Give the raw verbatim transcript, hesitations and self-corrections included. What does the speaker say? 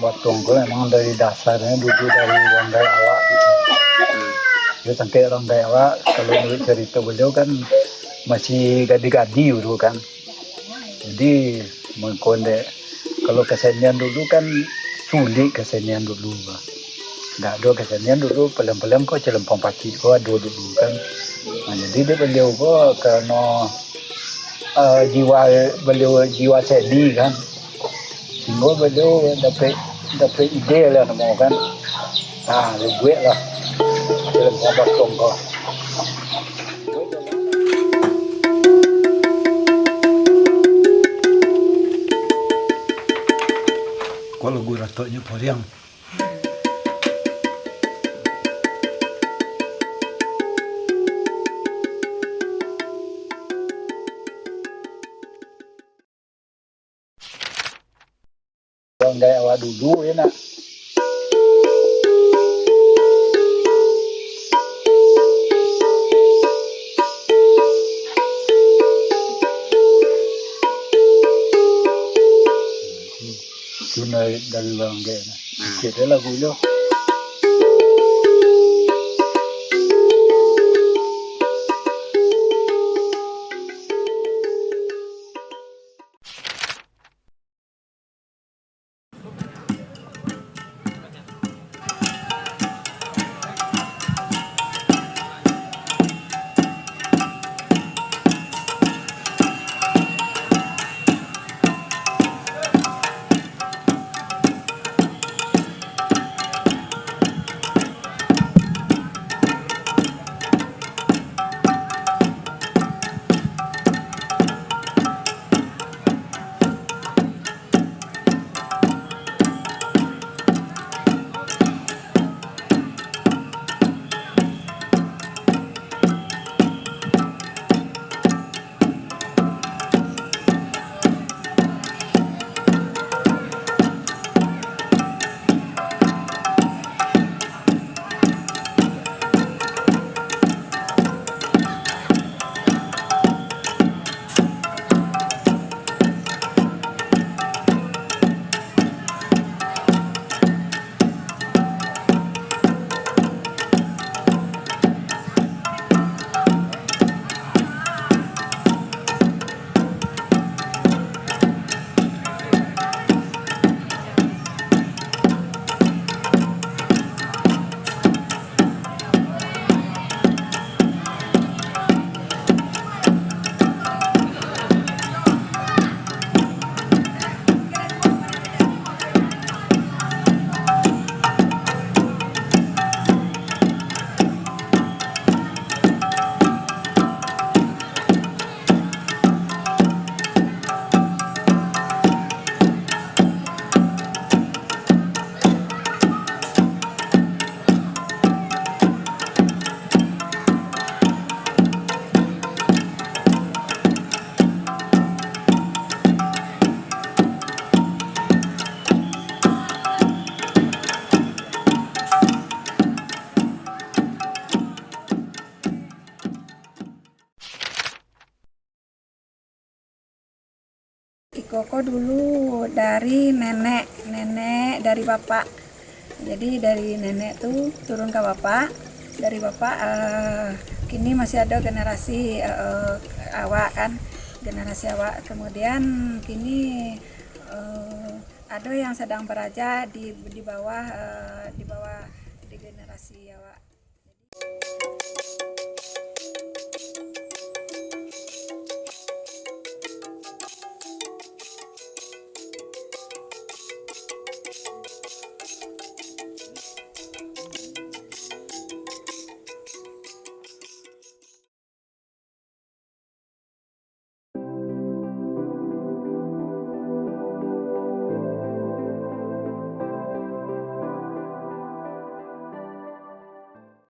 Batuang ko memang dari dasarnyo dulu dari urang gaek awak gitu. Hmm. Yo, sangkek urang gaek awak, kalau menurut carito baliau kan masih gadi-gadi dulu kan. Jadi, mangko ndek, kalau kasenian dulu kan sulik kasenian dulu. Ndak ado kasenian dulu, paliang-paliang ko celempong pacik ko ado dulu kan. Nah, jadi dek baliau ko karano, eh, jiwa baliau jiwa seni kan. Sehingga baliau dapek, dapek ide lah namo kan. Nah, dibuek lah film Bambang Tongko. Kalau gue ratok nyo pariang. Urang gaek awak dulu, yo nak. Itu dari urang gaek nah. Sikit je lagu tu. Iko ko dulu dari nenek, nenek dari bapak. Jadi dari nenek tu turun ka bapak, dari bapak, eh, kini masih ado generasi, eh, awak kan, generasi awak. Kemudian kini, eh, ado yang sadang baraja di, di bawah, eh, di bawah di generasi awak.